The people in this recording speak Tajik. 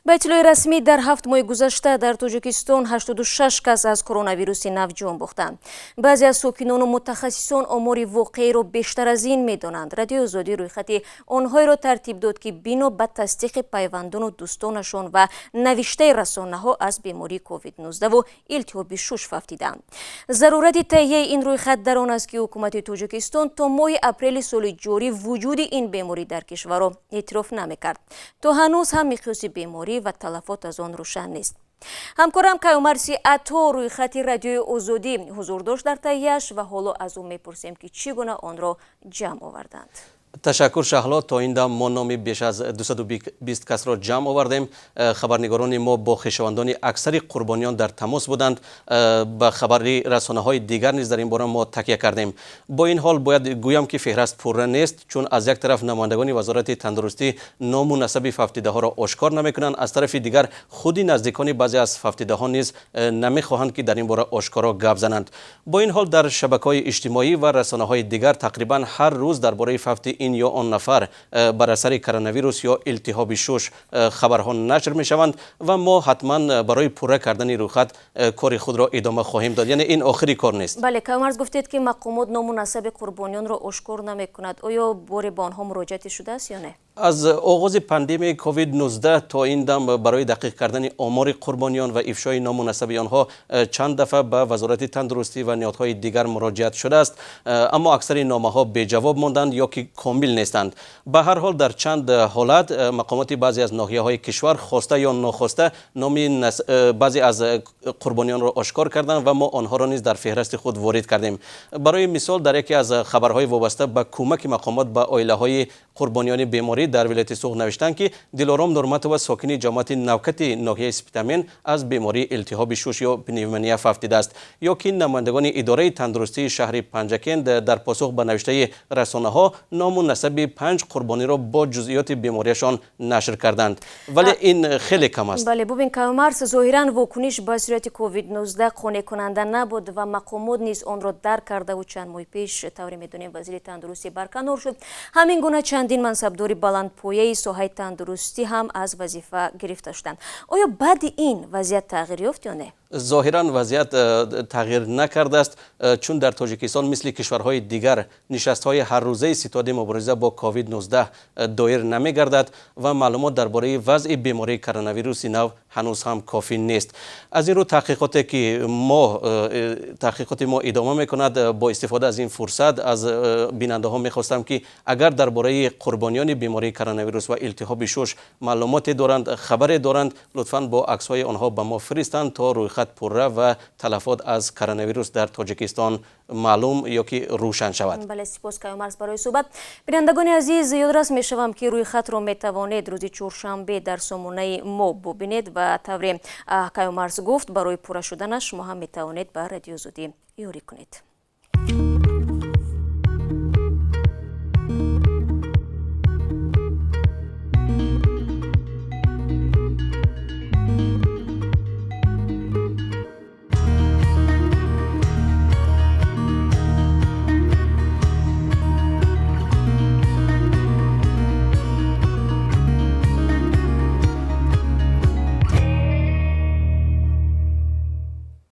Ба иттилои расмӣ, дар 7 моҳи гузашта дар Тоҷикистон 86 кас аз коронавируси нав ҷон бохтанд. Баъзе аз сокинону мутахассисон омори воқеиро бештар аз ин медонанд. Радиои Озодӣ рӯйхати онҳоеро тартиб дод, ки бино ба тасдиқи пайвандону дӯстонашон ва навиштаи расонаҳо аз бемории COVID-19 илтиҳоби шуш фавтиданд. Зарурати таҳияи ин рӯйхат дар он аст, ки ҳукумати Тоҷикистон то моҳи апрели соли ҷорӣ вуҷуди ин беморӣ дар кишварро эътироф намекард. То ҳанӯз ҳам миқёси беморӣ ва талафот аз он рӯшан нест. Ҳамкорам Каюмарси Ато рӯйхати Радиои Озодӣ ҳузур дошт дар таҳияш ва ҳоло аз ӯ мепурсем, ки чӣ гуна онро ҷамъ оварданд. Ташаккур, Шаҳло. То ин дам мо номи беш аз 220 касро ҷамъ овардем. Хабарнигорони мо бо хешовандони аксари қурбониён дар тамос буданд. Ба хабари расонаҳои дигар низ дар ин бора мо такя кардем. Бо ин ҳол, бояд гӯям, ки феҳраст пурра нест, чун аз як тараф намояндагони Вазорати тандурустӣ ному насаби фавтидаҳоро ошкор намекунанд, аз тарафи дигар худи наздикони баъзе аз фавтидаҳо низ намехоҳанд, ки дар ин бора ошкоро гап зананд. Бо ин ҳол, дар шабакаҳои иҷтимоӣ ва расонаҳои дигар тақрибан ҳар рӯз дар бораи фавти ин ё он нафар бар асари коронавирус ё илтиҳоби шуш хабарҳо нашр мешаванд ва мо ҳатман барои пурра кардани рӯйхат кори худро идома хоҳем дод, яъне ин охири кор нест. Бале, Каюмарз, гуфтед, ки мақомот ному насаби қурбониёнро ошкор намекунад. Оё боре ба онҳо муроҷиате шудааст ё не? Аз оғози пандемияи COVID-19 то ин дам барои дақиқ кардани омори қурбониён ва ифшои ному насаби онҳо чанд дафъа ба Вазорати тандурустӣ ва ниҳодҳои дигар муроҷиат шудааст, аммо аксари номаҳо беҷавоб монданд ё ки комил нестанд. Ба ҳар ҳол, дар чанд ҳолат мақомоти баъзе аз ноҳияҳои кишвар хоста ё нохоста номи баъзе аз қурбониёнро ошкор карданд ва мо онҳоро низ дар феҳрасти худ ворид кардем. Барои мисол, дар яке аз хабарҳои вобаста ба кӯмаки мақомот ба оилаҳои қурбониёни беморӣ дар вилояти Суғд навиштанд, ки Дилором Нурматова, сокини ҷамоати Навкати ноҳияи Спитамен, аз бемории илтиҳоби шуш ё пневмония фавтидааст, ё ки намояндагони идораи тандурустии шаҳри Панҷакент дар посух ба навиштаи расонаҳо ному насаби панҷ қурбониро бо ҷузъиёти бемориашон нашр карданд, вале ин хеле кам аст. Бале, бубин, Каюмарс, зоҳиран вокуниш ба сирояти COVID-19 қонеъкунанда набуд ва мақомот низ онро дарк кардаву чанд моҳи пеш, тавре медонем, вазири тандурустӣ барканор шуд. Ҳамин гуна чандин мансабдори баландпояи соҳаи тандурустӣ ҳам аз вазифа гирифта шуданд. Оё баъди ин вазъият тағйир ёфт ё не? Зоҳиран вазъият тағйир накардааст, чун дар Тоҷикистон мисли кишварҳои дигар нишастҳои ҳаррӯзаи ситоди мубориза бо COVID-19 доир намегардад ва маълумот дар бораи вазъи бемории коронавируси нав ҳанӯз ҳам кофӣ нест. Аз ин рӯ, таҳқиқоте ки мо таҳқиқоти мо идома мекунад. Бо истифода аз ин фурсат аз бинандаҳо мехостам, ки агар дар бораи қурбониёни бемории коронавирус ва илтиҳоби шуш маълумоте доранд, хабаре доранд, лутфан бо аксҳои онҳо ба мо фиристанд, то рӯйхат пурра ва талафот аз коронавирус дар Тоҷикистон маълум ё ки рӯшан шавад. Бале, сипос, Каюмарс, барои суҳбат. Бинандагони азиз, ёдрас мешавам, ки рӯйхатро метавонед рӯзи чоршанбе дар сомонаи мо бубинед ва тавре Каюмарс гуфт, барои пурра шуданаш шумо ҳам метавонед ба Радиои Озодӣ ёрӣ кунед.